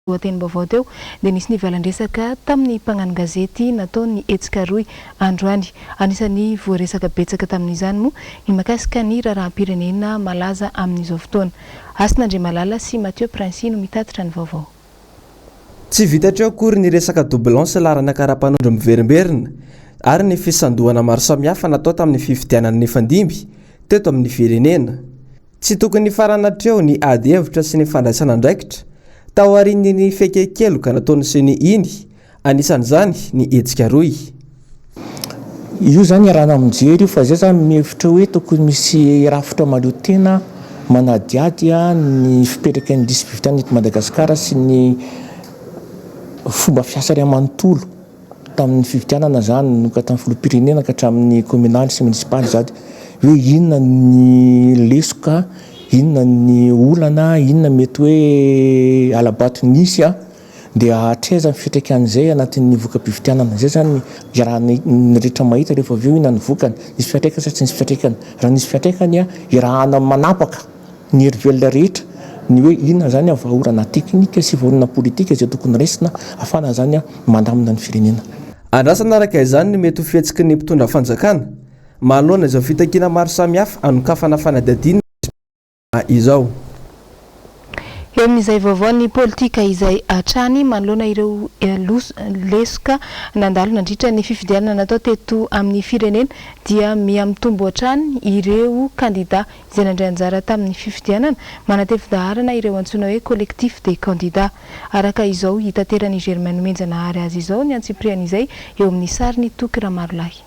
Lohatenim-baovao teo dia nisy ny valan-dresaka tamin'ny mpagnano gazety nataon'ny hetsika rohy androany. Anisan'ny voaresaka betsaka tamin'izany moa ny mahakasika ny raharaham-pirenena malaza amin'izao fotoana. Hasina Andriamalala sy Mathieu Princi no mitatitra ny vaovao. Tsy vita hatreo akory ny resaka doublon sy laharana kara-panondro miverimberina ary ny fisandohana maro samihafa natao tamin'ny fifidianana nifandimby teto amin'ny firenena. Tsy tokony hifarana hatreo ny ady hevitra sy ny fandraisana andraikitra taorian'iny fekekeloka nataon'ny Ceni iny, anisan'izany ny hetsika rohy. Io zany iarahana mijery io fa zay zany mihevitra hoe tokony misy rafitra mahaleo tena manadihady ny fipetraky ny lisi-pifidianana eto Madagasikara sy ny fomba fiasa iray manontolo. Tamin'ny fifidianana izany, nanomboka tamin'ny filoham-pirenena ka hatramin'ny kaominaly sy monisipaly izany, hoe inona ny lesoka, inona ny olana, inona mety hoe hala-bato nisy dia hatraiza ny fiantraikan'izay anatin'ny voka-pifidianana. Izay izany iarahan'ny rehetra mahita rehefa avy eo inona ny vokany, nisy fiantraikany sa tsy nisy fiantraikany. Raha nisy fiantraikany, iarahana manapaka. Ny hery velona rehetra, ny hoe inona izany vahaolana teknika sy vahaolana politika izay tokony raisina ahafahana izany mandamina ny firenena. Andrasana araka izany ny mety ho fihetsiky ny mpitondra fanjakana manoloana izao fitakiana maro samihafa hanokafana fanadihadiana izao. Eo amin'izay vaovaon'ny politika izay hatrany manoloana ireo lesoka nandalo nandritra ny fifidianana natao teto amin'ny firenena dia miha-mitombo hatrany ireo kandida izay nandray anjara tamin'ny fifidianana, manatevin-daharana ireo antsoina hoe collectif des candidats. Araka izao hitateran'i Germain Nomenjanahary azy izao ny antsipirian'izay eo amin'ny sarin'i Toky Ramarolahy.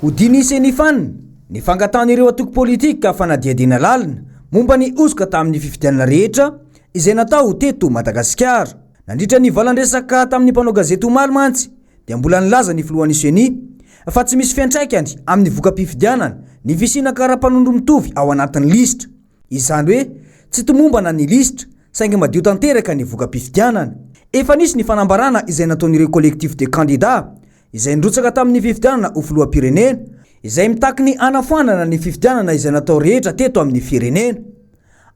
Hodinihin'ny Ceni-Fan ny fangatahan'ireo antoko politika fanadihadiana lalina momba ny hosoka tamin'ny fifidianana rehetra izay natao teto Madagasikara. Nandritra ny valan-dresaka tamin'ny mpanao gazety omaly mantsy dia mbola nilaza ny filohan'ny Ceni fa tsy misy fiantraikany amin'ny voka-pifidianana ny fisiana kara-panondro mitovy ao anatin'ny lisitra. Izany hoe tsy tomombana ny lisitra saingy madio tanteraka ny voka-pifidianana. Efa nisy ny fanambarana izay nataon'ireo collectif de candidats izay nirotsaka tamin'ny fifidianana ho filoham-pirenena izay mitaky ny hanafoanana ny fifidianana izay natao rehetra teto amin'ny firenena.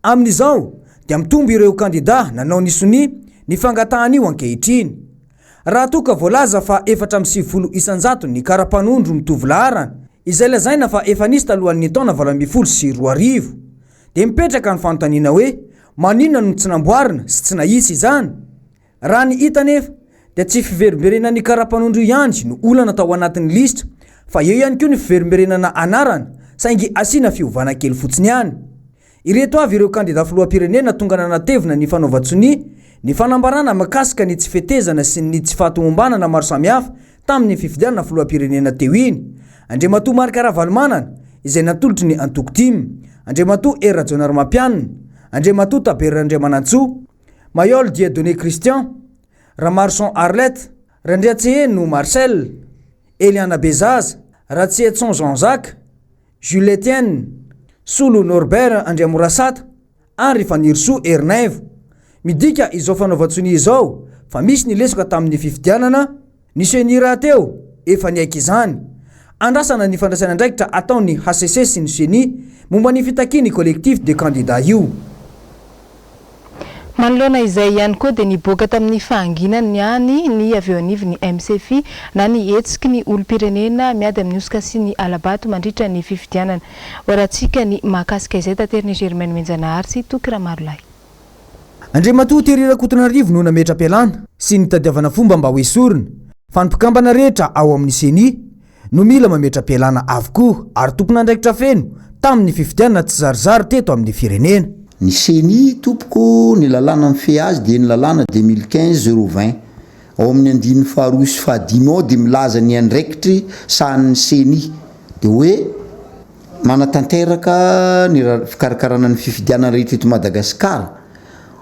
Amin'izao dia mitombo ireo kandida nanao ny sonia ny fangatahana io ankehitriny. Raha toa ka voalaza fa 94 isan-jato ny kara-panondro mitovy laharana, izay lazaina fa efa nisy talohan'ny taona 2018, dia mipetraka ny fanontaniana hoe maninona no tsy namboarina sy tsy nahitsy izany? Raha ny hita anefa dia tsy fiverimberenan'ny kara-panondro ihany no olana tao anatin'ny lisitra fa eo ihany koa ny fiverimberenana anarana saingy asiana fiovana kely fotsiny ihany. Ireto avy ireo kandida filoham-pirenena tonga nanatevina ny fanaovan-tsonia ny fanambarana mikasika ny tsy fetezana sy ny tsy fahatomombanana maro samihafa tamin'ny fifidianana filoham-pirenena teo iny, Andriamatoa Marc Ravalomanana, izay natolotry ny antoko tim, Andriamatoa Hery Rajaonarimampianina, Andriamatoa Tabera Randriamanantsoa, Mailhol Dieudonné Christian, Ramaroson Arlette, Randriatseheno Marcel, Eliana Bezaza, Ratsietson Jean Jacques, Jules Etienne, Solo Norbert Andriamorasata ary Fanirisoa Ernaivo. Midika izao fanaovan-tsonia izao fa misy ny lesoka tamin'ny fifidianana, ny Ceni rahateo efa niaiky izany. Andrasana ny fandraisana andraikitra ataon'ny hcc sy ny Ceni momba ny fitakian'ny Collectif des candidats io. Manoloana izay ihany koa dia niboaka tamin'ny fahanginany ihany ny avy eo anivon'ny MCFI na ny hetsiky ny olom-pirenena miady amin'ny hosoka sy ny hala-bato mandritra ny fifidianana. Hoarahantsika ny mahakasika izay taterin'i Germaine Menjanahary sy Toky Ramarolahy. Andriamatoa Thierry Rakotonarivo no nametra-pialana sy nitadiavana fomba mba hoesorina fa ny mpikambana rehetra ao amin'ny Ceni no mila mametra-pialana avokoa ary tompon'andraikitra feno tamin'ny fifidianana tsizarizary teto amin'ny firenena. Ny Ceni tompoko, ny lalàna mifehy azy dia ny lalàna 2015 020. Ao amin'ny andininy faharoa sy fahadimy ao dia milaza ny andraikitry sahanin'ny Ceni. Dia hoe manatanteraka ny fikarakarana ny fifidianana rehetra eto Madagasikara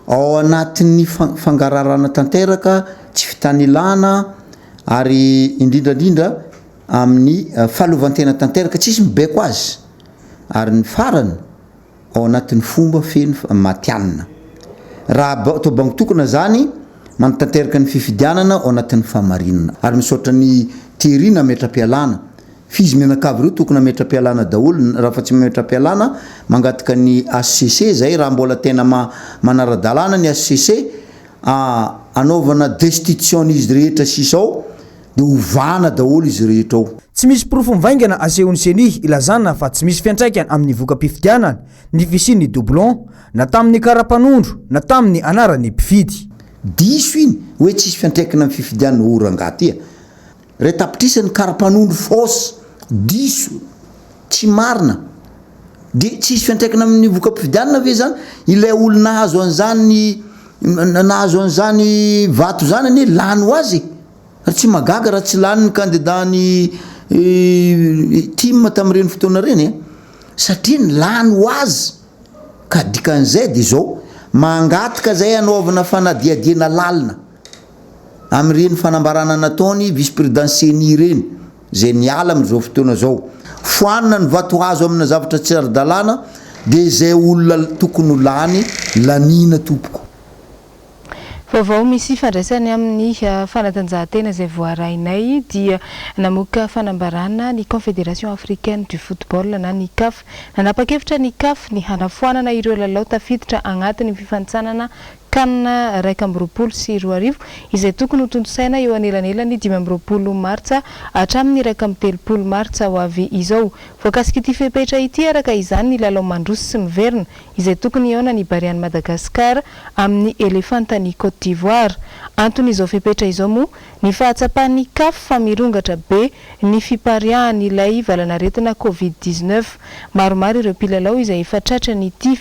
ao anatin'ny fangararana tanteraka, tsy fitanilana, Ary indrindra indrindra amin'ny fahaleovantena tanteraka tsisy mibaiko azy ary ny farany ao anatin'ny fomba feno matihanina. Raha atao bango tokana zany manatanteraka ny fifidianana ao anatin'ny fahamarinana. Ary misaotra an'i Thierry nametra-pialana. F'izy mianakavy ireo tokony hametra-pialana daholo, raha fa tsy mametra-pialana mangataka ny HCC zay raha mbola tena manara-dalàna ny HCC. Anaovana destitution an'izy rehetra sisa ao dia ovana daholo izy rehetra ao. Tsy misy porofo mivaingana asehon'ny Ceni ilazana fa tsy misy fiantraikany amin'ny voka-pifidianana ny fisian'ny doublon na tamin'ny kara-panondro na tamin'ny anaran'ny mpifidy. Diso iny hoe tsisy fiantraikany amin'ny fifidianana o rangaha ty a! Iray tapitrisa ny kara-panondro fausse, diso, tsy marina. Dia tsy hisy fiantraikany amin'ny voka-pifidianana ve izany? Ilay olona nahazo an'izany nahazo an'izany vato izany anie lany ho azy e! Ary tsy mahagaga raha tsy lany ny kandida-n'ny tim tamin'ireny fotoana ireny e! Satria ny lany ho azy. Ka dikan'izay dia izao, mangataka izay hanaovana fanadihadiana lalina. amin'ireny fanambarana nataony vice président ceni ireny izay niala amin'izao fotoana izao. Foanina ny vatohazo amina zavatra tsy ara-dalàna dia izay olona tokony ho lany laniana tompoko. Vaovao misy ifandraisany amin'ny fanatanjahantena izay voarainay dia namoaka fanambarana ny Confédération Africaine du Football na ny Caf. Nanapa-kevitra ny Caf ny hanafoanana ireo lalao tafiditra agnatin'ny fifanintsanana Can 2021, izay tokony ho tontosaina eo anelanelan'ny 25 martsa hatramin'ny 31 martsa ho avy izao. Voakasik'ity fepetra ity araka izany ny lalao mandroso sy miverina, izay tokony hihaona ny Barean'i Madagascar amin'ny Elefantan'i Côte d'Ivoire. Anton'izao fepetra izao moa, ny fahatsapan'ny Caf fa mirongatra be ny fipariahan'ilay valanaretina Covid 19. Maromaro ireo mpilalao izay efa tratran'ity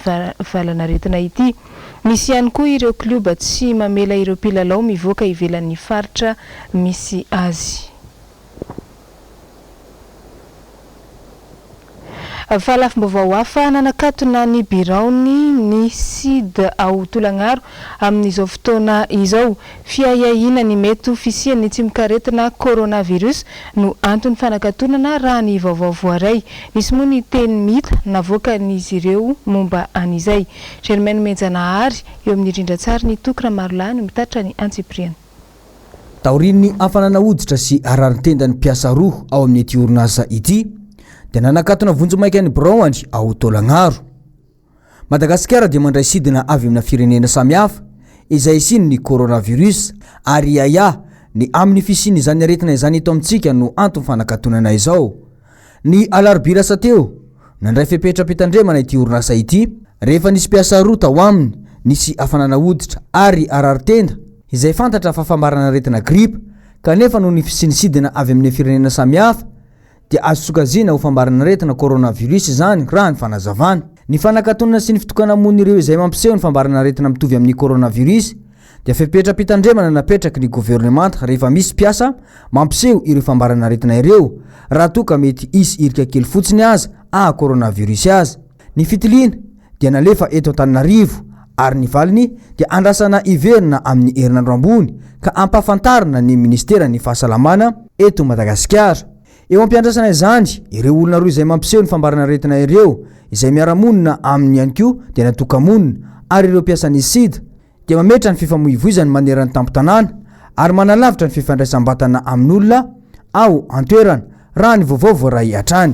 valanaretina ity. Misy ihany koa ireo klioba tsy mamela ireo mpilalao mivoaka ivelan'ny faritra misy azy. Fa lafim-baovao hafa, nanakatona ny biraony ny Sida ao Tolagnaro amin'izao fotoana izao. Fiahiahiana ny mety ho fisian'ny tsimokaretina coronavirus no anton'ny fanakatonana raha ny vaovao voaray. Nisy moa ny teny mita navoakan'izy ireo momba an'izay. Germaine Nomenjanahary, eo amin'ny rindrantsary ny Toky Ramarolahy no mitatitra ny antsipiriany. Taorian'ny hafanana hoditra sy hararin-tendan'ny mpiasa roa ao amin'ity orinasa ity dia nanakatona vonjimaika ny biraoany ao Taolagnaro. Madagasikara dia mandray sidina avy amina firenena samihafa izay hisian'ny coronavirus ary ahiahy ny amin'ny fisian'izany aretina izany eto amintsika no antony fanakatonana izao. Ny alarobia lasa teo, nandray fepetram-pitandremana ity orinasa ity rehefa nisy mpiasa roa tao aminy nisy hafanana hoditra ary harary tenda izay fantatra fa fambaran'aretina gripa kanefa noho ny fisian'ny sidina avy amin'ny firenena samihafa dia azo sokajiana ho fambaran'aretina coronavirus izany raha ny fanazavana. Ny fanakatonana sy ny fitokana-monin'ireo izay mampiseho ny fambaran'aretina mitovy amin'ny coronavirus dia fepetram-pitandremana napetraky ny governemanta rehefa misy mpiasa mampiseho ireo fambaran'aretina ireo raha toa ka mety hisy hirika kely fotsiny aza aha coronavirus azy. Ny fitiliana dia nalefa eto Antananarivo ary ny valiny dia andrasana hiverina amin'ny herinandro ambony ka hampahafantarina ny minisiteran'ny fahasalamana eto Madagasikara. Eo am-piandrasana izany, ireo olona roa izay mampiseho ny fambaran'aretina ireo izay miara-monina aminy ihany koa dia natoka-monina ary ireo mpiasan'ny Sida dia mametra ny fifamoivoizany maneran'ny tampon-tanàna ary manalavitra ny fifandraisam-batana amin'olona ao an-toerana, raha ny vaovao voaray hatrany.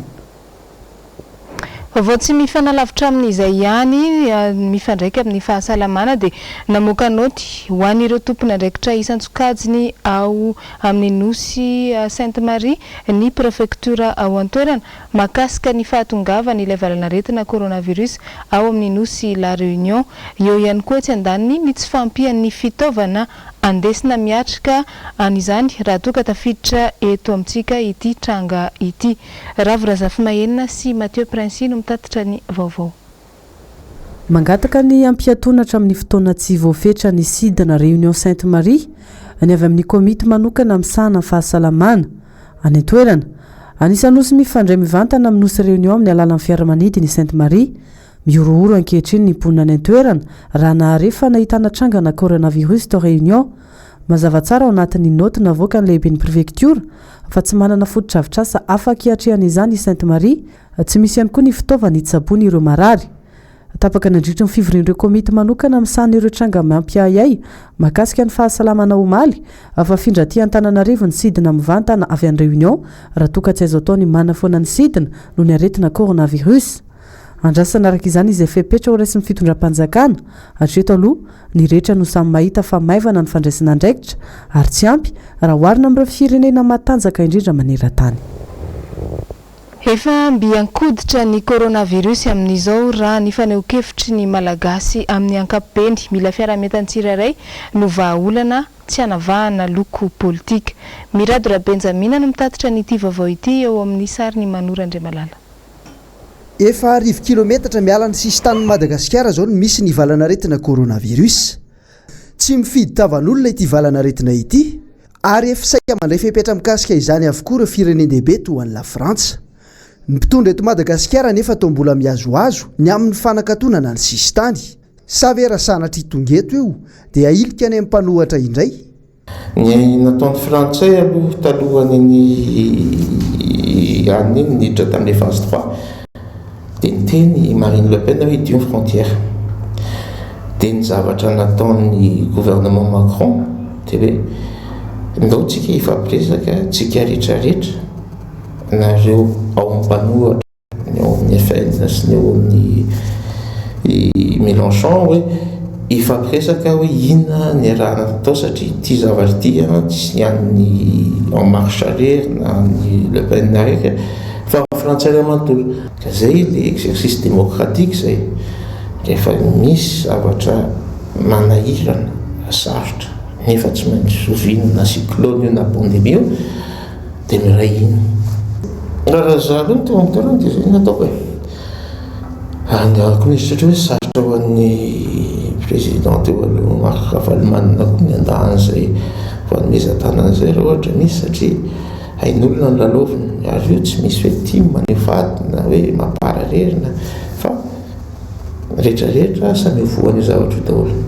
Vaovao tsy mifanalavitra amin'izay ihany, mifandraika amin'ny fahasalamana dia namoaka naoty ho an'ireo tompon'andraikitra isan-tsokajiny ao amin'ny Nosy Sainte Marie ny prefektiora ao an-toerana mahakasika ny fahatongavan'ilay valanaretina coronavirus ao amin'ny Nosy La Réunion. Eo ihany koa etsy andaniny ny tsy fahampian'ny fitaovana andesina miatrika an'izany raha toa ka tafiditra eto amintsika ity tranga ity. Ravo Razafimahenina sy Mathieu Princi no mitatitra ny vaovao. Mangataka ny hampiatoana hatramin'ny fotoana tsy voafetra ny sidina Réunion Sainte Marie ny avy amin'ny komity manokana misahana ny fahasalamana any an-toerana. Anisan'ny nosy mifandray mivantana amin'ny nosy Réunion amin'ny alalan'ny fiaramanidina i Sainte Marie. Mihorohoro ankehitriny ny mponina any an-toerana raha nahare fa nahitana trangana coronavirus tao Réunion. Mazava tsara ao anatin'ny naoty navoakan'ny lehiben'ny prefektiora fa tsy manana fotodrafitrasa afaka hiatrehana izany i Sainte Marie, Tsy misy ihany koa ny fitaovana hitsaboana ireo marary. Tapaka nandritry ny fivorian'ireo komity manokana misahana ireo tranga mampiahiahy mahakasika ny fahasalamana omaly fa hafindra aty Antananarivo ny sidina mivantana avy any Réunion raha toa ka tsy azo atao ny manafoana ny sidina noho ny aretina coronavirus. Andrasana araka izany izay fepetra horaisin'ny fitondram-panjakana. Hatreto aloha, ny rehetra no samy mahita fa maivana ny fandraisana andraikitra ary tsy ampy raha oharina amin'ireo firenena matanjaka indrindra maneran-tany. Efa mby an-koditra ny coronavirus amin'izao raha ny fanehoan-kevitry ny Malagasy amin'ny ankapobeny. Mila fiaraha-mientan'ny tsirairay no vahaolana tsy hanavahana loko politika. Mirado Rabenjamina no mitatitra an'ity vaovao ity eo amin'ny sarin'i Manoro Andriamalala. Efa arivo kilometatra miala ny sisintanin'i Madagasikara izao no misy ny valanaretina coronavirus. Tsy mifidy tavan'olona ity valanaretina ity ary efa saika mandray fepetra mikasika izany avokoa ireo firenen-dehibe toa an'i Lafrantsa. Ny mpitondra eto Madagasikara anefa toa mbola mihazohazo ny amin'ny fanakatonana ny sisintany. Sa ve raha sanatria tonga eto io dia ahilika any amin'ny mpanohatra indray? Ny nataon'ny frantsay aloha talohan'iny anona iny niditra tamin'ilay phase trois dia niteny i Marine Le Pen hoe hidio ny frontière. Dia ny zavatra nataon'ny gouvernement Macron dia hoe ndao tsika hifampiresaka tsika rehetrarehetra nareo ao amin'ny mpanohatra, ny ao amin'ny FN sy ny ao amin'ny Mélenchon hoe hifampiresaka hoe inona ny arahana atao satria ity zavatra ity tsy an'ny En Marche irery na an'ny Le Pen irery fa ny frantsay iray manontolo. Ka izay ilay exercice démocratique izay, rehefa misy zavatra manahirana, sarotra nefa tsy maintsy zoviana na cyclone io na pandémie io, Dia miray hina. Raha za aloha no teo amin'ny toerany dia izay no nataoko e. Ary ary koa mieritreritra hoe sarotra ho an'ny président teo aloha Marc Ravalomanana koa ny handà an'izay fanomezan-tanana izay raha ohatra misy satria hain'olona ny lalaoviny ary io tsy misy hoe tim maneho fady na hoe mampahararery na fa ny rehetra rehetra samy ho voan'io zavatra io daholo.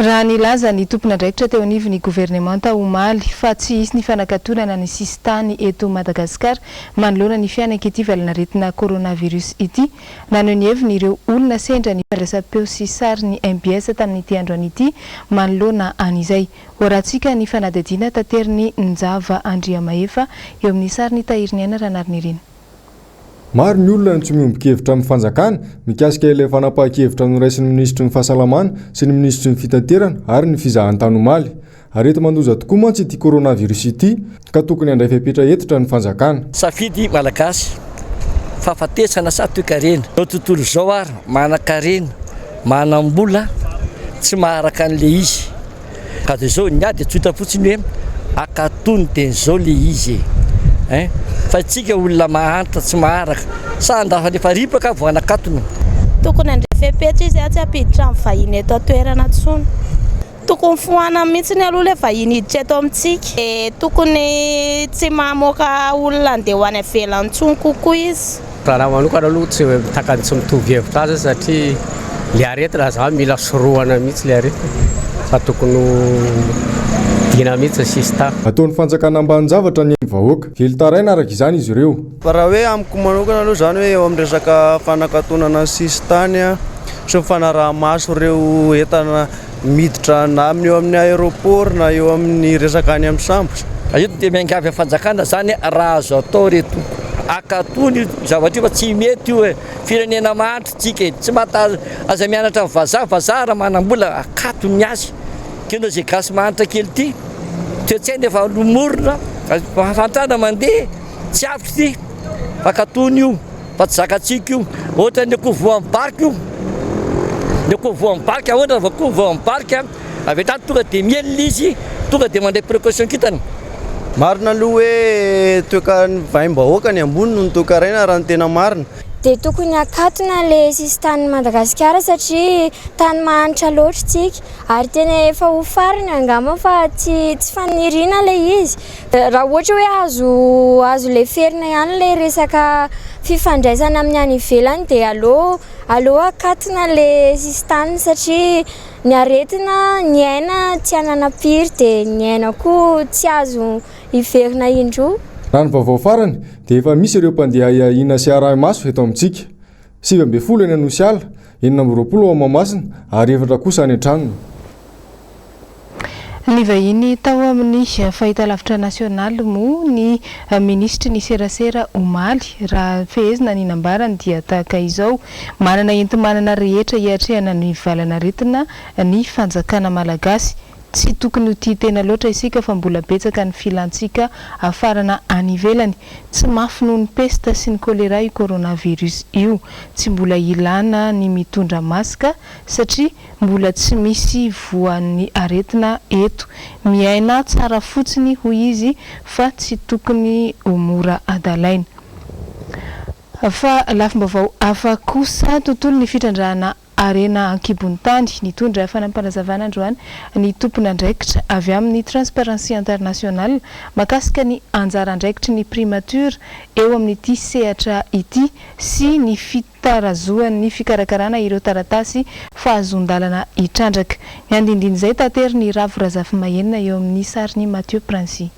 Raha nilaza ny tompon'andraikitra teo anivon'ny governemanta omaly fa tsy hisy ny fanakatonana ny sisintany eto Madagasikara manoloana ny fihanak'ity valanaretina coronavirus ity. Naneho ny heviny ireo olona sendra ny fandraisam-peo sy sarin'ny mbs tamin'ity androany ity manoloana an'izay. Hoarahantsika ny fanadihadiana taterin'i Njava Andriamahefa eo amin'ny sarin'i Tahiriniaina Ranarinirina. Maro ny olona no tsy miombon-kevitra amin'ny fanjakana mikasika ilay fanapahan-kevitra noraisin'ny minisitry ny fahasalamana sy ny minisitry ny fitaterana ary ny fizahantany omaly. Areti-mandoza tokoa mantsy ity coronavirus ity ka tokony handray fepetra hentitra ny fanjakana. Safidy Malagasy, fahafatesana sa toekarena? Izao tontolo izao ary manankarena, manam-bola, tsy maharaka an'ilay izy. Ka de zao ny ahy de tsotra fotsiny hoe akatony de zao le izy e hein fa itsika olona mahantra tsy maharaka sa andrasana efa ripaka vao anakatona. Tokony handray fepetra izy tsy hampiditra ny vahiny eto an-toerana intsony. Tokony foanana mihitsy aloha ilay vahiny hiditra eto amintsika. Dia tokony tsy mamoaka olona handeha ho any ivelany intsony kokoa izy. Raha raha manokana aloha tsy takany tsy mitovy hevitra azy satria le aretina zany mila sorohana mihitsy le aretina fa tokony ho dina mihitsy ny sisintany. Ataon'ny fanjakana ambanin-javatra ny vahoaka. Velon-taraina araka izany izy ireo. Fa raha hoe amiko manokana aloha izany hoe eo amin'ny resaka fanakatonana ny sisintany sy ny fanaraha-maso ireo entana miditra na amin'ny eo amin'ny aéroport na eo amin'ny resaka any amin'ny sambo. Eto dia miangavy amin'ny fanjakana zany raha azo atao re tompoko akatony io zavatra io fa tsy mety io e, firenena mahantra tsika e, tsy mata aza mianatra amin'ny vazaha, vazaha raha manambola akatony ny azy, k'inona zay gasy mahantra kely ity, toe-tsaina efa lomorina, fahantrana mandeha tsy avotra ity fa akatony io. Fa tsy zakantsika io. Ohatra ny akoho voan'ny barika io. Ny akoho voan'ny barika, ahoana raha vao akoho voan'ny barika, avy hatrany tonga dia mielina izy, tonga dia mandray précaution kintana. Marina aloha hoe toekar'ny vahim-bahoaka ny ambony noho ny toekaraina raha ny tena marina. Dia tokony hakatona le sisintanin'i Madagasikara satria tany mahantra loatra tsika ary tena efa ho farany angamba fa tsy tsy faniriana le izy. Raha ohatra hoe azo azo leferina ihany ilay resaka fifandraisana amin'ny any ivelany dia aleo aleo akatona ilay sisintany satria ny aretina ny aina tsy hananam-piry dia ny aina koa tsy azo hiverina indroa. Raha ny vaovao farany dia efa misy ireo mpandeha ahiahiana sy arahi-maso eto amintsika. 19 eny Anosiala, 26 ao Mahamasina ary efatra kosa any an-tranony. Nivahiny tao amin'ny fahitalavitra nasionaly moa ny minisitry ny serasera omaly. Raha fehezina ny nambarany dia tahaka izao, manana enti-manana rehetra hiatrehana ny valan'aretina ny fanjakana malagasy. Tsy tokony ho tia tena loatra isika fa mbola betsaka ny filantsika hafarana any ivelany. Tsy mafy noho ny pesta sy ny choléra io coronavirus io. Tsy mbola ilana ny mitondra masque satria mbola tsy misy voan'ny aretina eto. Miainà tsara fotsiny hoy izy fa tsy tokony ho mora adalaina. Fa lafim-baovao hafa kosa, tontolon'ny fitrandrahana harena an-kibon'ny tany. Nitondra fanampinazavana androany ny tompon'andraikitra avy amin'ny Transparency International mahakasika ny anjara andraikitry ny Primature eo amin'ity sehatra ity sy ny fitarazohan'ny fikarakarana ireo taratasy fahazoan-dalana hitrandraka. Ny andinindin'izay taterin'i Ravo Razafimahenina eo amin'ny sarin'i Mathieu Princy.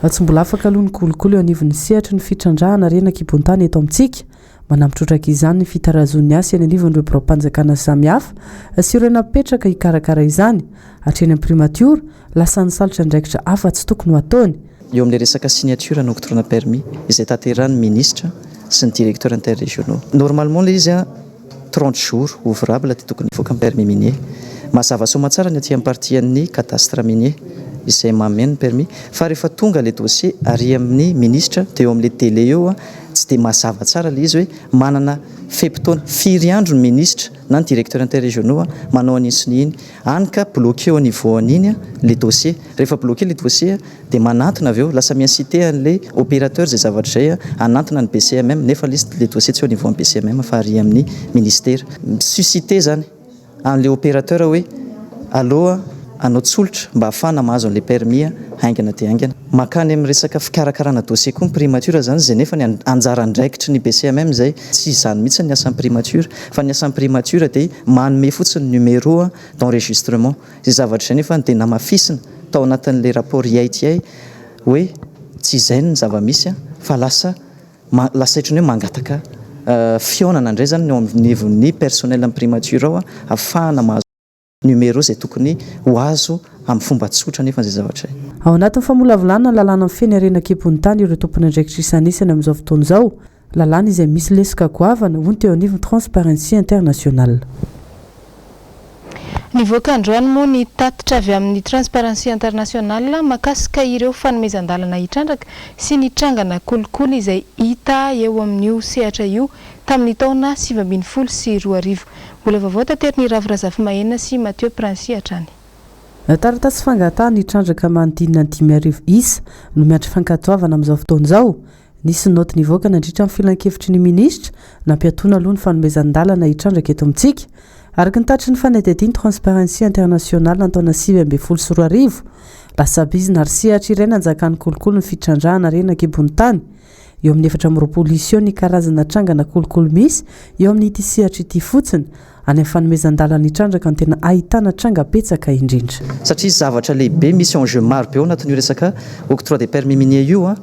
Tsy mbola afaka aloha ny kolikoly eo anivon'ny sehatry ny fitrandrahana harena an-kibon-tany eto amintsika. Manampy trotraka izany ny fitarazoan'ny asa eny anivon'ireo biraom-panjakana samihafa sy ireo napetraka hikarakara izany. Hatreny amin'ny primatiora, lasa nisalotra andraikitra hafa tsy tokony ho ataony. Eo amin'ilay resaka signature na octroi-na permis izay tanterahin'ny ministra sy ny directeur interrégionaux. Normalement ilay izy 30 jours ouvrable dia tokony hivoaka ny permis minier. Mazava soamantsara ny aty amin'ny partie an'ny cadastre minier izay mameno ny permis fa rehefa tonga ilay dossier ary amin'ny ministra dia eo amin'ilay délai eo tsy dia mazava tsara ilay izy hoe manana fe-potoana firy andro ny ministra na ny directeur interrégionaux manao an'iny sy ny iny. Any ka bloqué au niveau an'iny ilay dossier. Rehefa bloqué ilay dossier dia manantona avy eo, lasa mi-inciter an'ilay opérateur izay zavatra izay hanantona ny BCMM nefa ilay izy ilay dossier tsy au niveau an'ny BCMM fa ary amin'ny ministera. Mi-susciter izany an'ilay opérateur hoe aleo hanao tsolotra mba hahafahana mahazo an'ilay permis haingana dia haingana. Mankany amin'ny resaka fikarakarana dossier koa ny primature izany izay nefa ny anjara andraikitry ny BCMM izay. Tsy izany mihitsy ny asan'ny primature fa ny asan'ny primature dia manome fotsiny numéro d'enregistrement. Izay zavatra izay nefa dia namafisina tao anatin'ilay rapport IATA hoe tsy izay ny zava-misy fa lasa lasa ohatran'ny hoe mangataka fihaonana indray izany ny eo anivon'ny personnel amin'ny primature ao ahafahana mahazo numéro izay tokony ho azo amin'ny fomba tsotra nefa izay zavatra izay. Ao anatin'ny famolavolana ny lalàna mifehy ny harena an-kibon'ny tany ireo tompon'andraikitra isanisany amin'izao fotoana izao, lalàna izay misy lesoka goavana, hoy ny teo anivon'ny Transparency International. Nivoaka androany moa ny tatitra avy amin'ny Transparency International mahakasika ireo fanomezan-dalana hitrandraka sy ny trangana kolikoly izay hita eo amin'io sehatra io tamin'ny taona 2019. Mbola vaovao taterin'i Ravo Razafimahenina sy Mathieu Princy hatrany. Taratasy fangatahana hitrandraka manodidina ny 5000 isa no miandry fankatoavana amin'izao fotoana izao. Nisy naoty nivoaka nandritra ny filankevitry ny minisitra nampiatoana aloha ny fanomezan-dalana hitrandraka eto amintsika. Araka ny tatitry ny fanadihadian'ny Transparency International ny taona 2019, lasa bizina ary sehatra iray nanjakan'ny kolikoly ny fitrandrahana harena an-kibon'ny tany. Eo amin'ny 24 isa eo ny karazana trangana kolikoly misy eo amin'ity sehatra ity fotsiny. Any amin'ny fanomezan-dalana hitrandraka no tena ahitana tranga betsaka indrindra. Satria zavatra lehibe misy enjeu maro be ao anatin'io resaka octroi des permis miniers io an,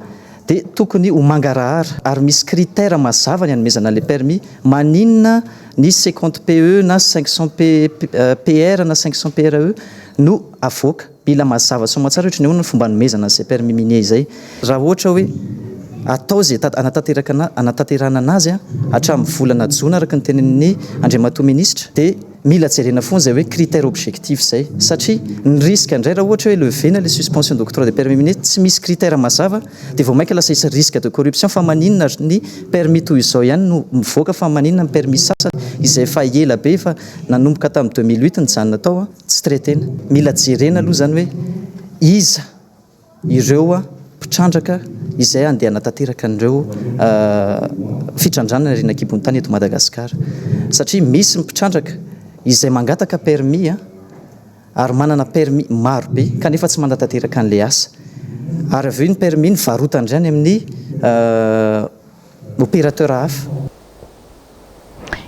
dia tokony ho mangarahara ary misy critère mazava ny hanomezana ilay permis, maninona ny 50 PE na 500 PR na 500 PRE no avoaka, mila mazava soamantsara ohatry ny ahoana ny fomba hanomezana an'izay permis minier izay, raha ohatra hoe atao izay hanatanteraka hanatanterahana anazy hatramin'ny volana jona araka ny tenin'ny Andriamatoa Minisitra dia Mila jerena foana izay hoe critère objectif izay satria ny risque indray raha ohatra hoe lever-na ilay suspension d'octroi de permis minier tsy misy critère mazava dia vao mainka lasa hisy risque de corruption fa maninona ary ny permis toy izao ihany no mivoaka fa maninona ny permis sasany izay efa ela be efa nanomboka tamin'ny 2008 nijanona tao tsy traiter-na. Mila jerena aloha izany hoe iza ireo mpitrandraka izay handeha hanatanteraka an'ireo fitrandrahana ny harena an-kibon'ny tany eto Madagasikara. Satria misy ny mpitrandraka izay mangataka permis ary manana permis maro be kanefa tsy manatanteraka an'ilay asa. Ary avy eo iny permis iny varotany indray any amin'ny opérateur hafa.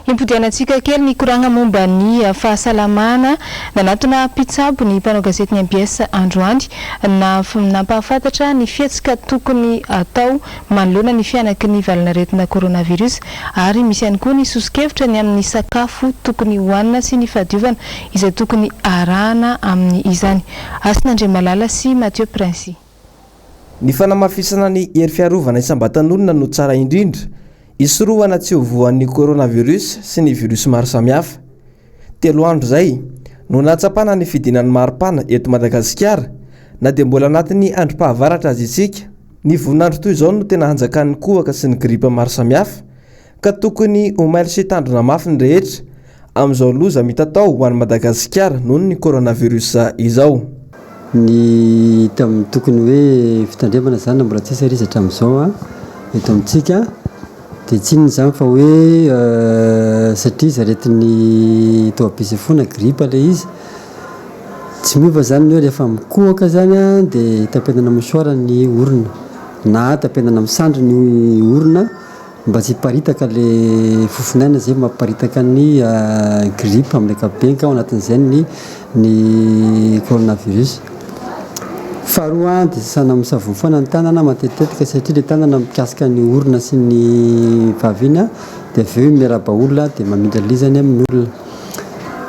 Himpodianantsika kely ny koragna momba ny fahasalamana. Nanatona mpitsabo ny mpanao gazetin'ny mbs androany nampahafantatra ny fihetsika tokony atao manoloana ny fihanaky ny valanaretina coronavirus ary misy ihany koa ny soso-kevitra ny amin'ny sakafo tokony hohanina sy ny fahadiovana izay tokony arahana amin'izany. Hasina Andriamalala sy Mathieu Princi. Ny fanamafisana ny hery fiarovana isam-batan'olona no tsara indrindra hisorohana tsy ho voan'ny coronavirus sy ny virus maro samihafa. Telo andro izay no nahatsapana ny fidinan'ny maripana eto Madagasikara na dia mbola anatin'ny androm-pahavaratra aza isika. Ny voninandro toy izao no tena hanjakan'ny kohaka sy ny gripa maro samihafa ka tokony ho mailo sy hitandrina mafy ny rehetra amin'izao loza mitatao ho an'i Madagasikara noho ny coronavirus izao. Ny hita amin'ny tokony hoe fitandremana izany na mbola tsisy ary izy hatramin'izao eto amintsika dia tsy inona izany fa hoe satria izy aretin'ny taovam-pisefoana, grippe ilay izy, tsy miova izany ny hoe rehefa mikohaka izany dia tapenana mouchoir ny orona na tapenana amin'ny sandry ny orona Mba tsy hiparitaka le fofon'aina izay mampiparitaka ny grippe amin'ny ankapobeny ka ao anatin'izay ny ny coronavirus. Faharoa dia sasana amin'ny savony foana ny tanana matetitetika satria le tanana mikasika ny orona sy ny vava iny dia avy eo miarahaba olona dia mamindra le izy any amin'ny olona.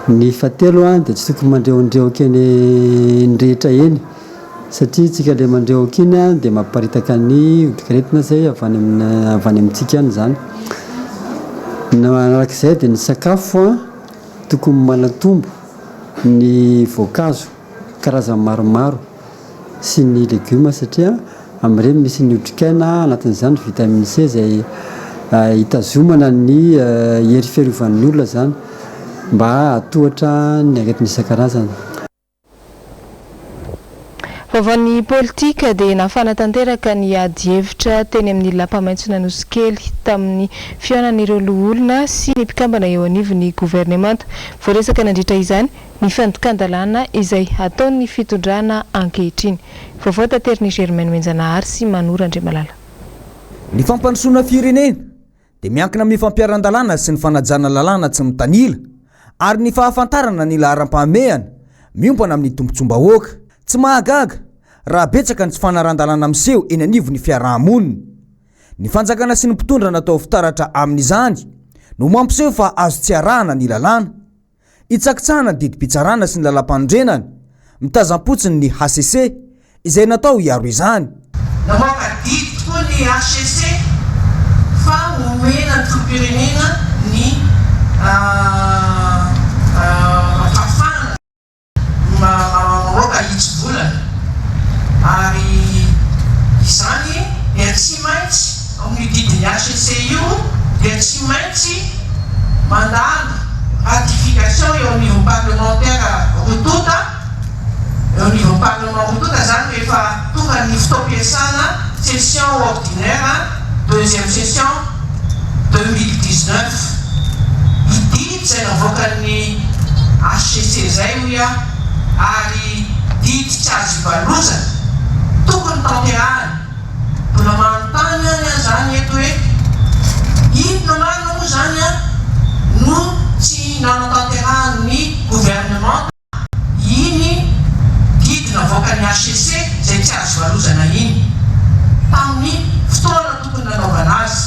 Ny fahatelo dia tsy tokony mandreondreoka eny rehetra eny. Satria tsika le mandrehoka iny dia mampiparitaka ny otrikaretina izay avy any amin'ny avy any amintsika any izany. Ny manarak'izay dia ny sakafo tokony manatombo ny voankazo karazany maromaro sy ny legioma satria amin'ireny misy ny otrikaina anatin'izany vitamine C izay hitazomana ny hery fiarovan'ny olona izany mba hahatohatra ny aretina isan-karazany. Vaovaon'ny politika dia nafana tanteraka ny ady hevitra teny amin'ny Lapa Maitson'Anosikely tamin'ny fihaonan'ireo loholona sy ny mpikambana eo anivon'ny governemanta. Voaresaka nandritra izany ny fandikan-dalàna izay ataon'ny fitondrana ankehitriny. Vaovao taterin'i Germain Nomenjanahary sy Manoro Andriamalala. Ny fampandrosoana firenena dia miankina amin'ny fampiharan-dalàna sy ny fanajana lalàna tsy mitanila ary ny fahafantarana ny laharam-pahamehana miompana amin'ny tombontsoam-bahoaka. Tsy mahagaga raha betsaka ny tsy fanarahan-dalàna miseho eny anivon'ny fiaraha-monina. Ny fanjakana sy ny mpitondra natao fitaratra amin'izany no mampiseho fa azo tsy arahana ny lalàna. Hitsakitsahana ny didim-pitsarana sy ny lalàmpanorenana, mitazam-potsiny ny hcc, izay natao hiaro izany. Namoaka didy tokoa ny hcc fa omena ny filoham-pirenena ny fahafahana mamoaka hitsivolana ary izany dia tsy maintsy Ao amin'io didin'ny hcc io dia tsy maintsy mandalo ratification eo anivon'ny parlemantera roa tonta, eo anivon'ny parlement roa tonta izany rehefa tonga ny fotoam-piasana session ordinaire deuxième session 2019. Io didy izay navoakan'ny hcc izay hoy aho ary didy tsy azo ivalozana, tokony tanterahana. Mbola manontany any aho zany eto hoe inona marina moa zany an no tsy nanatanterahan'ny gouvernemanta iny didy navoakan'ny HCC izay tsy azo valozana iny tamin'ny fotoana tokony nanaovana azy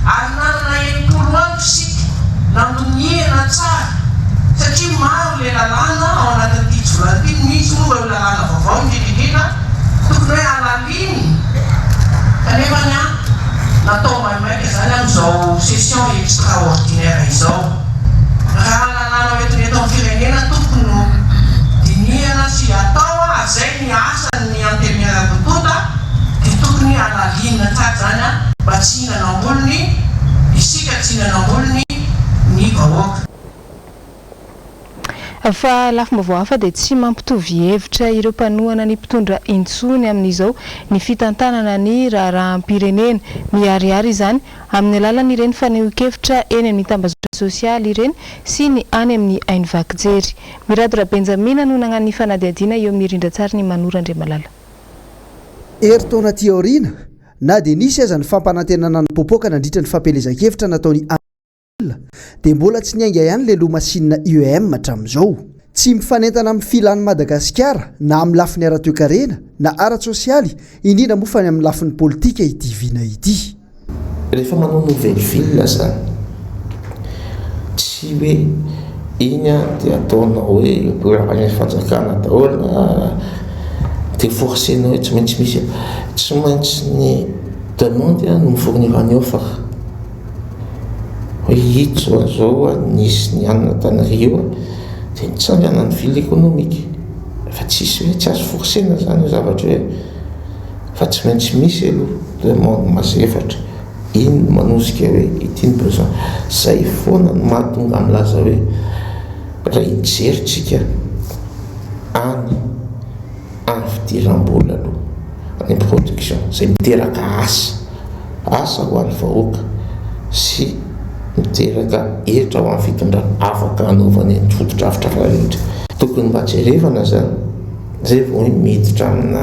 ary nanana 60 andro isika nandinihana tsara satria maro ilay lalàna ao anatin'ity volana ity misy moa ireo lalàna vaovao indrindra indrindra tokony hoe halalinina kanefa ny an natao maimaika izany amin'izao session extraordinaire izao. Raha lalàna hoentina eto amin'ny firenena tompoko no dinihana sy atao ary izay ny asan'ny antenimiera roa tonta dia tokony halalinina tsara izany an mba tsy hihinana am-bolony isika tsy hihinana am-bolony ny vahoaka. Fa lafim-baovao hafa dia tsy mampitovy hevitra ireo mpanohana ny mpitondra intsony amin'izao ny fitantanana ny raharaham-pirenena. Miharihary izany amin'ny alalan'ireny fanehoan-kevitra eny amin'ny tambajotra sosialy ireny sy ny any amin'ny haino vaky jery. Mirado Rabenjamina no nagnano ny fanadihadiana eo amin'ny rindran-tsarin'i Manoro Andriamalala. Herintaona aty aoriana, na dia nisy aza ny fampanantenana nipoapoaka nandritra ny fampielezan-kevitra nataon'i. dia mbola tsy niainga ihany ilay lohamasinina IEM hatramin'izao. Tsy mifanentana amin'ny filan'i Madagasikara na amin'ny lafiny ara-toekarena na ara-tsosialy, indrindra moa fa ny amin'ny lafiny politika ity vina ity. Rehefa manao nouvelle ville zany, tsy hoe iny an dia ataonao hoe programme fanjakana daholo na dia forcer-nao hoe tsy maintsy misy, tsy maintsy ny demande no mi-fournir ny offre. Hoe ito zao zao an, nisy ny anona tany Rio an, dia nitsangana ny ville économique. Fa tsisy hoe tsy azo forcer-na zany io zavatra io e. Fa tsy maintsy misy aloha demande mazefatra, iny no manosika hoe ity ny besoin. Zay foana no mahatonga milaza hoe raha hijery tsika any amin'ny fidiram-bola aloha, any amin'ny production izay miteraka asa, asa ho an'ny vahoaka sy miteraka hetra ho an'ny fitondrana afaka hanaovany ny fotodrafitrasa rehetra. Tokony mba jerevana zany. Zay vao hoe miditra amina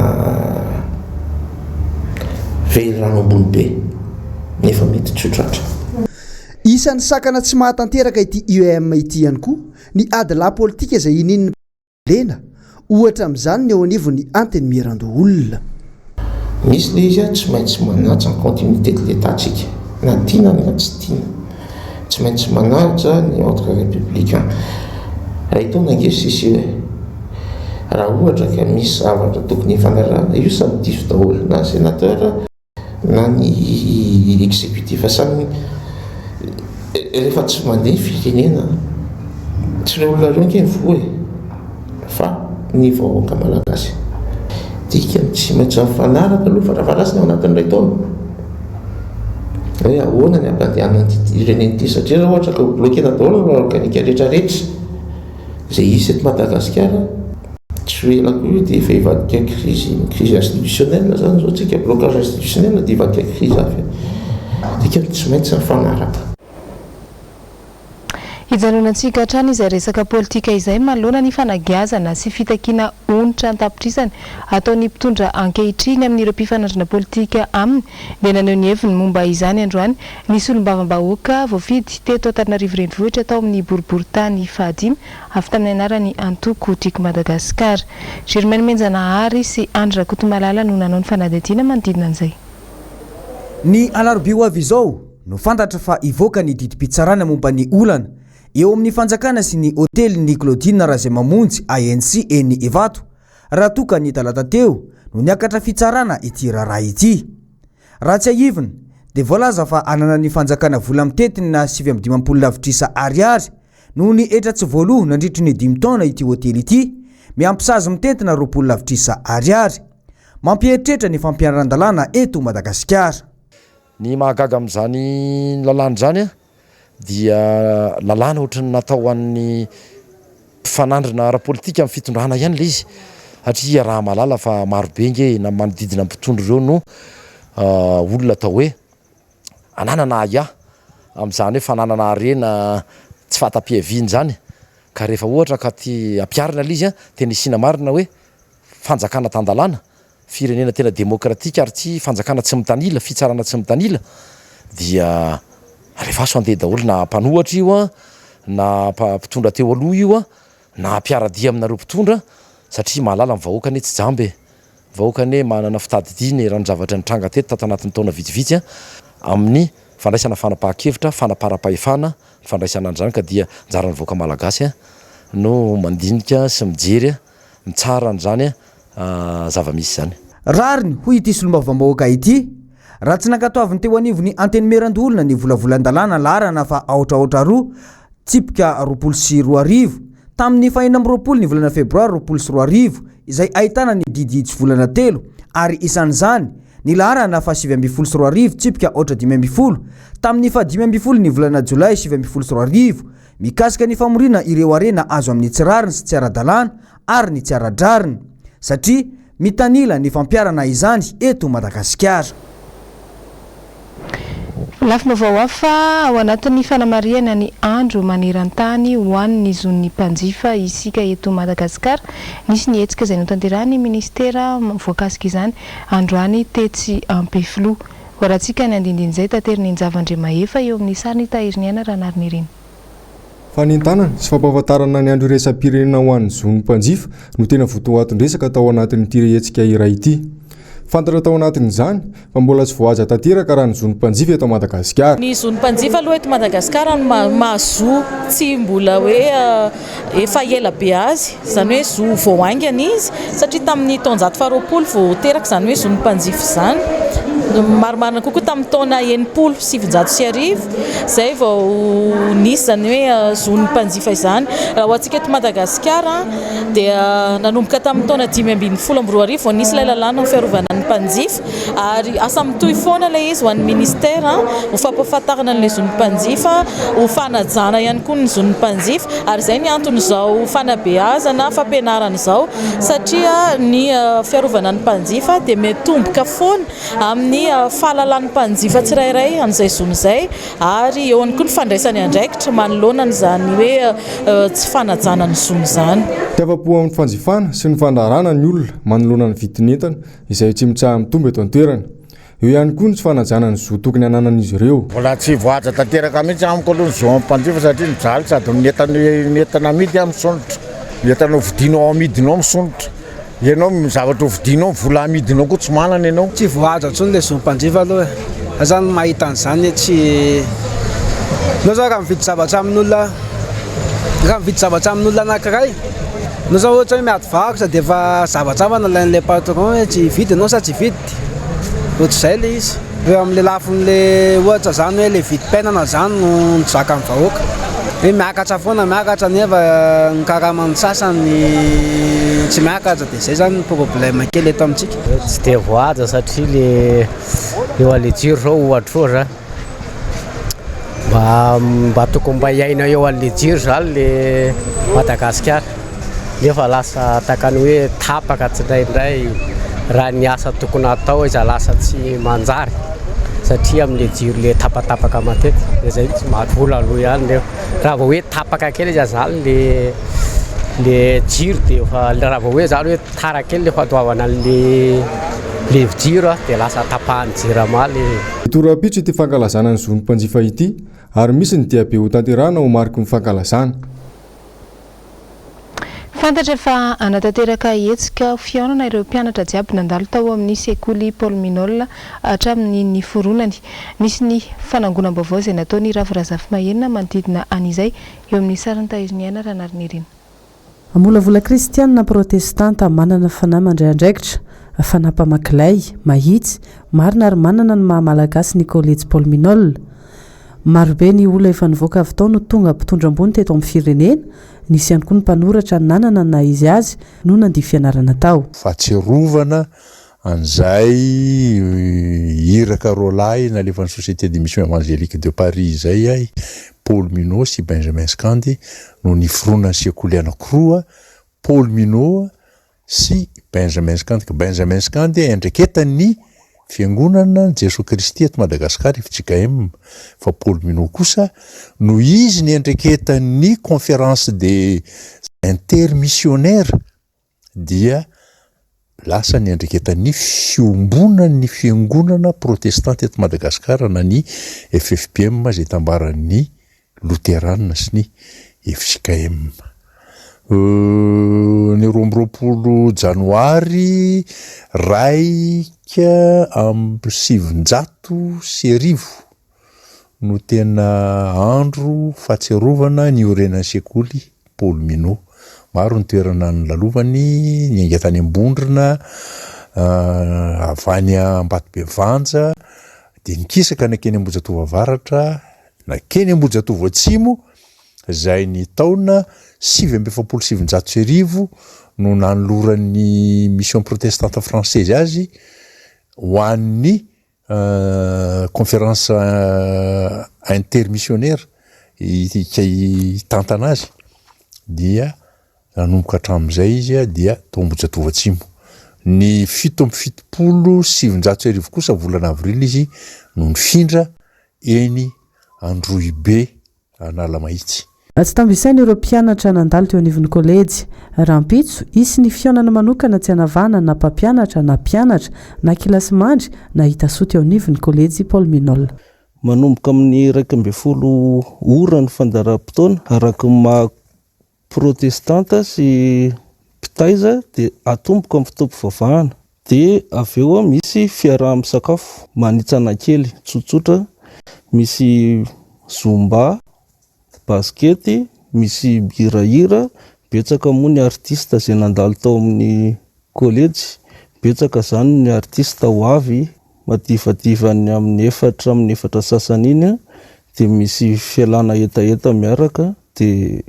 velirano ambony be nefa mety tsy ho tratra. Isan'ny sakana tsy mahatanteraka ity IEM ity ihany koa ny adilahy politika izay inian'ny lena, ohatra amin'izany ny eo anivon'ny Antenimierandoholona. Misy le izy tsy maintsy manaja ny continuité de l'Etat tsika na tiana na tsy tiana. Tsy maintsy manaja ny ordre républicain. Ray taona ange sisa io e. Raha ohatra ka misy zavatra tokony hifanarahana, io samy diso daholo, na ny sénateur na ny exécutif samy rehefa tsy mandeha ny firenena, tsy ireo olona ireo ange ny voa e, fa ny vahoaka malagasy. Dikany tsy maintsy mifanaraka aloha farafaharasiny ao anatin'ny iray taona. Hoe ahoana ny hampandehanana an'ity firenena ity satria raha ohatra ka ho bloquer-na daholo ny loi organique rehetra rehetra izay hisy eto Madagasikara, tsy ho ela koa io dia efa hivadika crise, crise institutionnelle izany izao tsika, blocage institutionnel dia hivadika crise hafa. Dikany tsy maintsy mifanaraka. Hijanonantsika hatrany izay resaka politika izay manoloana ny fanagiazana sy fitakiana onitra an-tapitrisany ataon'ny mpitondra ankehitriny amin'ireo mpifanandrina politika aminy dia naneho ny heviny momba izany androany ny solombavambahoaka voafidy teto Antananarivo Renivohitra tao amin'ny boriborintany fahadimy avy tamin'ny anaran'ny antoko Tiako Madagasikara. Germaine Menjanahary sy Andry Rakotomalala no nanao ny fanadihadiana manodidina an'izay. Ny alarobia ho avy izao no fantatra fa hivoaka ny didim-pitsarana momba ny olana eo amin'ny fanjakana sy ny hotelin'i Claudine Razaimamonjy ANC eny Ivato raha toa ka ny talata teo no niakatra fitsarana ity raharaha ity. Raha tsiahivina dia voalaza fa ananan'ny fanjakana vola mitentina 59 lavitrisa ariary noho ny hetra tsy voaloa nandritry ny dimy taona ity hotely ity, miampy sazy mitentina 20 lavitrisa ariary. Mampieritreritra ny fampiharan-dalàna eto Madagasikara. Ny mahagaga amin'izany lalàna izany dia lalàna ohatran'ny natao ho an'ny mpifanandrina ara-politika amin'ny fitondrana ihany ilay izy satria iaraha-mahalala fa marobe ange na manodidina ny mpitondra ireo no olona atao hoe ananana ahiahy amin'izany hoe fananana harena tsy fahatapiaviana izany ka rehefa ohatra ka ty ampiharina ilay izy tena isiana marina hoe fanjakana tan-dalàna firenena tena demokratika ary tsy fanjakana tsy mitanila, fitsarana tsy mitanila dia alefaso handeha daholo na mpanohatra io an, na mpitondra teo aloha io an, na mpiara-dia aminareo mpitondra satria mahalala ny vahoaka anie tsy jamba e, vahoaka anie manana fitadidiana e, raha ny zavatra nitranga teto tato anatin'ny taona vitsivitsy an, amin'ny fandraisana fanapahan-kevitra, fanaparam-pahefana, ny fandraisana an'izany ka dia anjaran'ny vahoaka malagasy no mandinika sy mijery mitsara an'izany zava-misy izany. Rariny, hoy ity solombavambahoaka ity, raha tsy nankatoavin'ny teo anivon'ny Antenimierandoholona ny volavolan-dalàna laharana faha aotra aotra roa, tsipika 2020, tamin'ny fahenina amby roapolo ny volana febroary 2020, izay ahitana ny didy hitsivolana telo, ary isan'izany ny laharana faha 2019 tsipika aotra 15, tamin'ny faha 15 ny volana jolay 2019, mikasika ny famoriana ireo harena azo amin'ny tsy rariny sy tsy ara-dalàna ary ny tsy ara-drariny, satria mitanila ny fampiharana izany eto Madagasikara. Lafim-baovao hafa, ao anatin'ny fanamarihana ny andro maneran-tany ho an'ny zon'ny mpanjifa isika eto Madagasikara, nisy ny hetsika izay notanterahin'ny minisitera voakasika izany androany tetsy Ampefiloha. Hoarantsika ny andindin'izay taterin'i Njava Andriamahefa eo amin'ny sarin'i Tahiriniaina Ranarinirina. Fanentanana sy fampahafantarana ny andro iraisam-pirenena ho an'ny zon'ny mpanjifa no tena votoatin-dresaka tao anatin'ity hetsika iray ity. Fantatra tao anatin'izany fa mbola tsy voahaja tanteraka raha ny zon'ny mpanjifa eto Madagasikara. Ny zon'ny mpanjifa aloha eto Madagasikara no maha zo tsy mbola hoe efa ela be azy, izany hoe zo vao haingana izy satria tamin'ny taonjato faharoapolo vao teraka izany hoe zon'ny mpanjifa izany, marimarina kokoa tamin'ny taona 1960 izay vao nisy izany hoe zon'ny mpanjifa izany. Raha ho antsika eto Madagasikara dia nanomboka tamin'ny taona 2015 vao nisy ilay lalàna ho fiarovana ny mpanjifa ary asa mitohy foana ilay izy ho an'ny ministera ho fampahafantarana an'ilay zon'ny mpanjifa, ho fanajana ihany koa ny zon'ny mpanjifa ary izay ny anton'izao fanabeazana, fampianarana izao satria ny fiarovana ny mpanjifa dia mitomboka foana amin'ny fahalalan'ny mpanjifa tsirairay an'izay zony izay ary eo ihany koa ny fandraisany andraikitra manoloana an'izany hoe tsy fanajana ny zony izany. Tsy afa-po amin'ny fanjifana sy ny fandraharahana ny olona manoloana ny vidin'entana izay tsy mitsaha-mitombo eto an-toerana. Eo ihany koa ny tsy fanajana ny zo tokony hananan'izy ireo. Mbola tsy voahaja tanteraka mihitsy amiko aloha ny zo amin'ny mpanjifa satria mijaly sady ny entana ny entana amidy aho misondrotra, ny entana hovidianao amidinao misondrotra. Ianao ny zavatra hovidianao, ny vola amidinao koa tsy manana ianao. Tsy voahaja intsony ilay zo mpanjifa aloha e. Za zany mahita an'izany hoe tsy, ianao zao raha mividy zavatra amin'olona, raha mividy zavatra amin'olona anankiray, ianao zao ohatra hoe miady varotra dia efa zavatra hafa no alain'ilay patron hoe tsy hividy ianao sa tsy hividy, ohatr'izay ilay izy. Eo amin'ilay lafin'ilay ohatra izany hoe ilay vidim-piainana izany no tsy zakan'ny vahoaka. Hoe miakatra foana miakatra nefa ny karaman'ny sasany tsy miakatra dia izay izany ny problème kely eto amintsika. Tsy dia voahaja satria le eo an'le jiro zao ohatra ohatra mba mba tokony mba hiaina eo an'le jiro zany le Madagasikara. Nefa lasa tahaka ny hoe tapaka tsindraindray raha ny asa tokony hatao aiza lasa tsy manjary satria amin'ilay jiro ilay tapatapaka matetika dia izay mihitsy maty vola aloha ihany nefa raha vao hoe tapaka kely aiza zany le le jiro dia efa raha vao hoe zany hoe tara kely le fandoavana an'le le jiro dia lasa tapahan'ny jirama le Hitory rahampitso ity fankalazana ny zon'ny mpanjifa ity ary misy ny diabe hotanterahina ho mariky ny fankalazana. Fantatra fa hanatanteraka hetsika fihaonana ireo mpianatra jiaby nandalo tao amin'ny sekoly Paul Minol hatramin'ny niforonany. Nisy ny fanangonam-baovao izay nataon'i Ravo Razafimahenina manodidina an'izay eo amin'ny sarin'i Tahiriniaina Ranarinirina. Molavola kristianina protestanta manana fanahy mandray andraikitra, fanahy mpamaky lay, mahitsy, marina ary manana ny maha malagasy ny kolejy Paul Minol. Marobe ny olona efa nivoaka avy tao no tonga mpitondra ambony teto amin'ny firenena, nisy ihany koa ny mpanoratra nanana ny naha izy azy no nandia fianarana tao. Fahatsiarovana an'izay iraka roalahy nalefan'ny Société des Missions Évangéliques de Paris izay ahy, Paul Minot sy Benjamin Scandy no niforonan'ny sekoly anankiroa, Paul Minot sy Benjamin Scandy. Benjamin Scandy iandraiketan'ny Fiangonana Jesoa Kristy eto Madagasikara, fjkm, fa Paul Minot kosa noho izy niandraiketan'ny Conférence des Intermissionnaires dia lasa niandraiketan'ny Fiombonan'ny Fiangonana Protestanta eto Madagasikara na ny FFPM izay itambaran'ny Loterana sy ny fjkm. Ny 22 janoary 1901 no tena andro fahatsiarovana niorenan'ny sekoly Paul Minot. Maro ny toerana nolalovany, niainga tany Ambondrona, avy any Ambatobevanja, dia nikisaka nankeny Ambohijatovo Avaratra, Nankeny Ambohijatovo Atsimo, izay ny taona 1949 no nanoloran'ny Mission Protestante Française azy ho an'ny Conférence Intermissionnaire hitantana azy, dia nanomboka hatramin'izay izy dia tao Ambohijatovo Atsimo. Ny 1977 kosa volana avril izy no nifindra eny Androhibe Analamahitsy. Tsy tambo isaina ireo mpianatra nandalo teo anivon'ny kolejy. Rahampitso, hisy ny fihaonana manokana tsy hanavahana na mpampianatra na mpianatra na kilasimandry na hita soa teo anivon'ny kolejy Paul Minol. Manomboka amin'ny 11 ora ny fandaharam-potoana, araka ny maha protestanta sy mpitaiza dia atomboka amin'ny fotoam-pivavahana, dia avy eo misy fiaraha-misakafo manitsana kely tsotsotra, misy zumba, basikety, misy mihirahira, betsaka moa ny artista izay nandalo tao amin'ny kolejy, betsaka izany ny artista ho avy madivadivan'ny amin'ny efatra amin'ny efatra sasany iny dia misy fialana hetaheta miaraka dia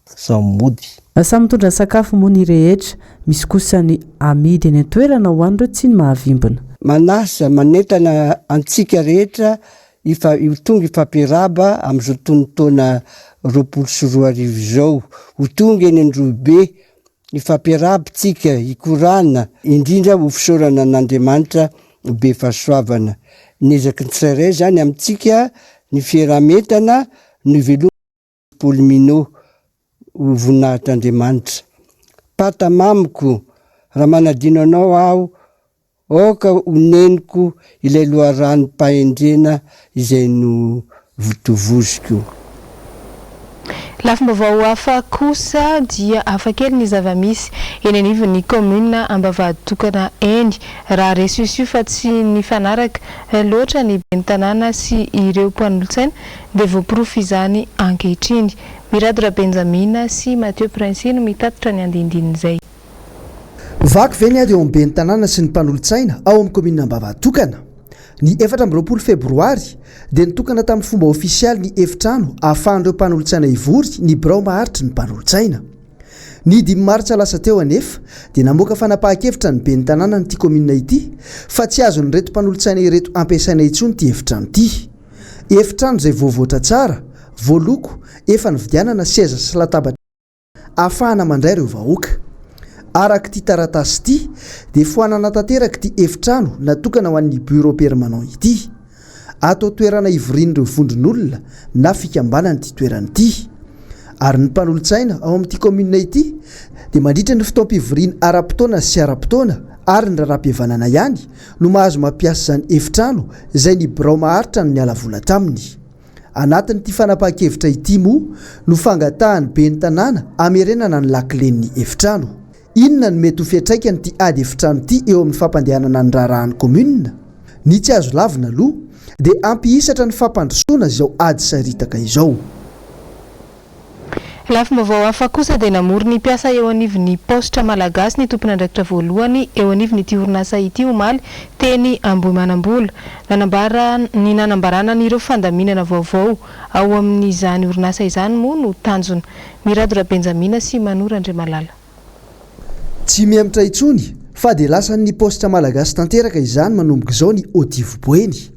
samy mody. Samy mitondra sakafo moa ny rehetra, misy kosa ny amidy eny an-toerana ho an'ireo tsy ny mahavimbina. Manasa, manentana antsika rehetra hifa, ho tonga hifampiraba amin'izao tonon-taona 2020 izao. Ho tonga eny Androhibe, hifampiraba tsika, hikorana, indrindra ho fisaorana an'Andriamanitra be fahasoavana. Ny ezaky ny tsirairay izany amintsika, ny fiaraha-mientana no iveloman'ny Paul Minot ho voninahitr'Andriamanitra. Pata mamiko, raha manadino anao aho, Aoka ho neniko ilay loharanom-pahendrena izay notovoziko. Lafim-baovao hafa kosa dia hafakely ny zava-misy eny anivon'ny kaominina Ambavahaditokana eny. Raha re siosio fa tsy nifanaraka loatra ny ben'ny tanàna sy ireo mpanolotsaina dia voaporofo izany ankehitriny. Mirado Rabenjamina sy Mathieu Princi no mitatitra ny andinindinin'izay. Vaky ve ny ady eo amin'ny ben'ny tanàna sy ny mpanolotsaina ao amin'ny kaominina Ambavahaditokana? Ny 24 febroary dia nitokana tamin'ny fomba ofisialy ny efitrano ahafahan'ireo mpanolotsaina hivory ny birao maharitry ny mpanolotsaina. Ny dimy martsa lasa teo anefa dia namoaka fanapahan-kevitra ny ben'ny tanànan'ity kaominina ity fa tsy azon'ireto mpanolotsaina ireto ampiasaina intsony ity efitrano ity. Efitrano izay voavoatra tsara, voaloko, efa nividianana seza sy latabatra. ahafahana mandray ireo vahoaka. Araka ity taratasy ity dia foanana tanteraka ity efitrano natokana ho an'ny Bureau permanent ity. Atao toerana hivorian'ireo vondron'olona na fikambanana ity toerana ity. Ary ny mpanolotsaina ao amin'ity kaominina ity dia mandritra ny fotoam-pivoriana ara-potoana sy ara-potoana ary ny raharaham-pihavanana ihany no mahazo mampiasa izany efitrano izay ny birao maharitra no niala vola taminy. Anatin'ity fanapahan-kevitra ity moa no fangatahan'ny ben'ny tanàna hamerenana ny lakilen'ny efitrano. Inona no mety ho fiantraikan'ity ady efitrano ity eo amin'ny fampandehanana ny raharahan'ny commune? Ny tsy azo lavina aloha dia hampihisatra ny fampandrosoana izao ady saritaka izao. Lafim-baovao hafa kosa dia namory ny mpiasa eo anivon'ny Paositra Malagasy ny tompon'andraikitra voalohany eo anivon'ity orinasa ity omaly teny Ambohimanambola. Nanambara ny nanambarana an'ireo fandaminana vaovao ao amin'izany orinasa izany moa no tanjona. Mirado Rabenjamina sy Mano Randriamalala. Tsy mihemotra intsony fa dia lasan'ny Paositra Malagasy tanteraka izany manomboka izao ny Otiv Boeny.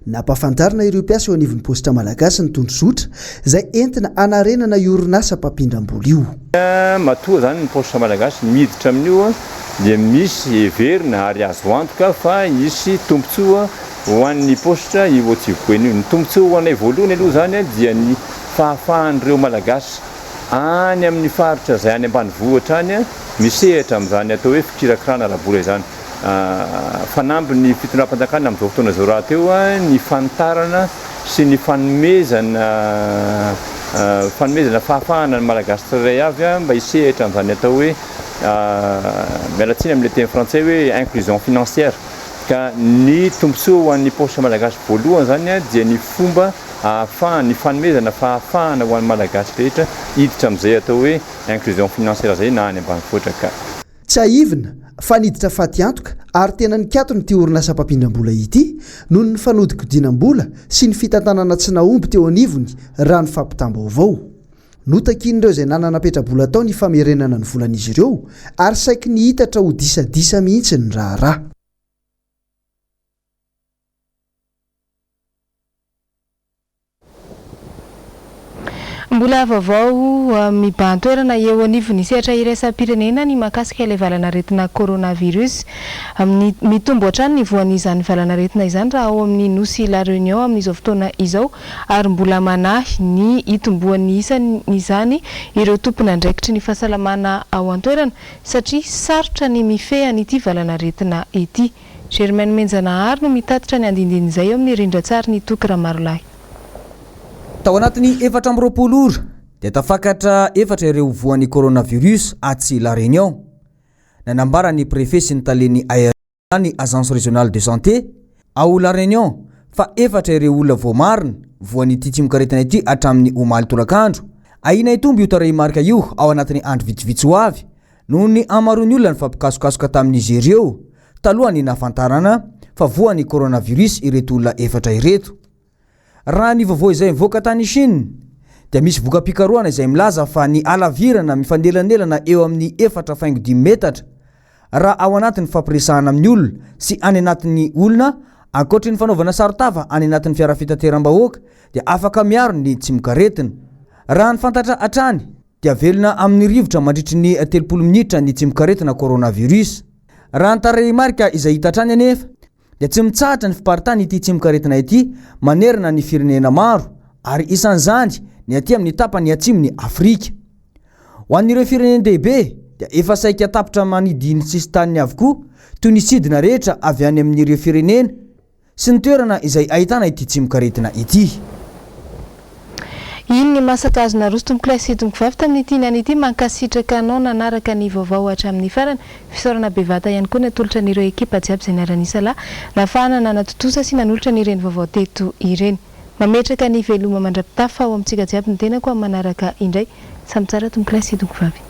Nampahafantarina ireo mpiasa eo anivon'ny Paositra Malagasy ny tondrozotra izay entina hanarenana io orinasa mpampindram-bola io. Matoa izany ny Paositra Malagasy miditra amin'io dia misy heverina ary azo antoka fa hisy tombontsoa ho an'ny Paositra io Otiv Boeny io. Ny tombontsoa ho anay voalohany aloha izany dia ny fahafahan'ireo Malagasy any amin'ny faritra izay any ambanivohitra any misehatra amin'izany atao hoe fikirakirana ara-bola izany. Fanambin'ny fitondram-panjakana amin'izao fotoana izao rahateo ny fanitarana sy ny fanomezana fanomezana fahafahana ny Malagasy tsirairay avy mba hisehatra amin'izany atao hoe miala tsiny amin'ilay teny frantsay hoe inclusion financière. Ka ny tombontsoa ho an'ny paositra malagasy voalohany izany dia ny fomba ahafahana, ny fanomezana fahafahana ho an'ny Malagasy rehetra hiditra amin'izay atao hoe inclusion financière izay na any ambanivohitra ka. Tsiahivina fa niditra fatiantoka ary tena nikatona ity orinasa mpampindram-bola ity noho ny fanodinkodinam-bola sy ny fitantanana tsy nahomby teo anivony raha ny fampitam-baovao. Notakian'ireo izay nanana petra-bola tao ny famerenana ny volan'izy ireo ary saiky nihitatra ho disadisa mihitsy ny raharaha. Mbola vaovao mibahan-toerana eo anivon'ny sehatra iraisam-pirenena ny mahakasika ilay valan'aretina coronavirus. Mitombo hatrany ny voan'izany valan'aretina izany raha ao amin'ny nosy La Réunion amin'izao fotoana izao ary mbola manahy ny hitomboan'ny isan'izany ireo tompon'andraikitry ny fahasalamana ao an-toerana satria sarotra ny mifehy an'ity valan'aretina ity. Germaine Menjanahary no mitatitra ny andindinin'izay eo amin'ny rindran-tsarin'i Toky Ramarolahy. Tao anatin'ny 24 ora dia tafakatra efatra ireo voan'ny coronavirus atsy La Réunion. Nanambara ny préfet sy ny talen'ny ARA ny Agence Régionale de Santé ao La Réunion fa efatra ireo olona voamarina voan'ity tsimokaretina ity hatramin'ny omaly tolakandro. Ahiana hitombo io tarehimarika io ao anatin'ny andro vitsivitsy ho avy noho ny hamaroan'ny olona nifampikasokasoka tamin'izy ireo talohan'ny nahafantarana fa voan'ny coronavirus ireto olona efatra ireto. Raha ny vaovao izay nivoaka tany Chine dia misy voka-pikarohana izay milaza fa ny halavirana mifanelanelana eo amin'ny efatra faingo dimy metatra raha ao anatin'ny fampiresahana amin'ny olona sy any anatin'ny olona ankoatry ny fanaovana saron-tava any anatin'ny fiara fitateram-bahoaka dia afaka miaro ny tsimokaretina. Raha ny fantatra hatrany dia velona amin'ny rivotra mandritry ny 30 minitra ny tsimokaretina coronavirus. Raha ny tarehimarika izay hita hatrany anefa dia tsy mitsahatra ny fiparitany ity tsimokaretina ity manerana ny firenena maro ary isan'izany ny aty amin'ny tapany atsimon'i Afrika. Ho an'ireo firenen-dehibe dia efa saika tapitra manidy ny sisintaniny avokoa toy ny sidina rehetra avy any amin'ireo firenena sy ny toerana izay ahitana ity tsimokaretina ity. Iny ny masaka azo naroso tompokolahy sy tompokovavy tamin'ity niany ity, mankasitraka anao nanaraka ny vaovao hatramin'ny farany, fisaorana bevata ihany koa natolotra an'ireo ekipa jiaby izay niara-nisalahy nahafahana nanatontosa sy nanolotra an'ireny vaovao teto ireny. Mametraka ny veloma mandra-pitafa ao amintsika jiaby ny tenako amin'ny manaraka indray. Samy tsara tompokolahy sy tompokovavy.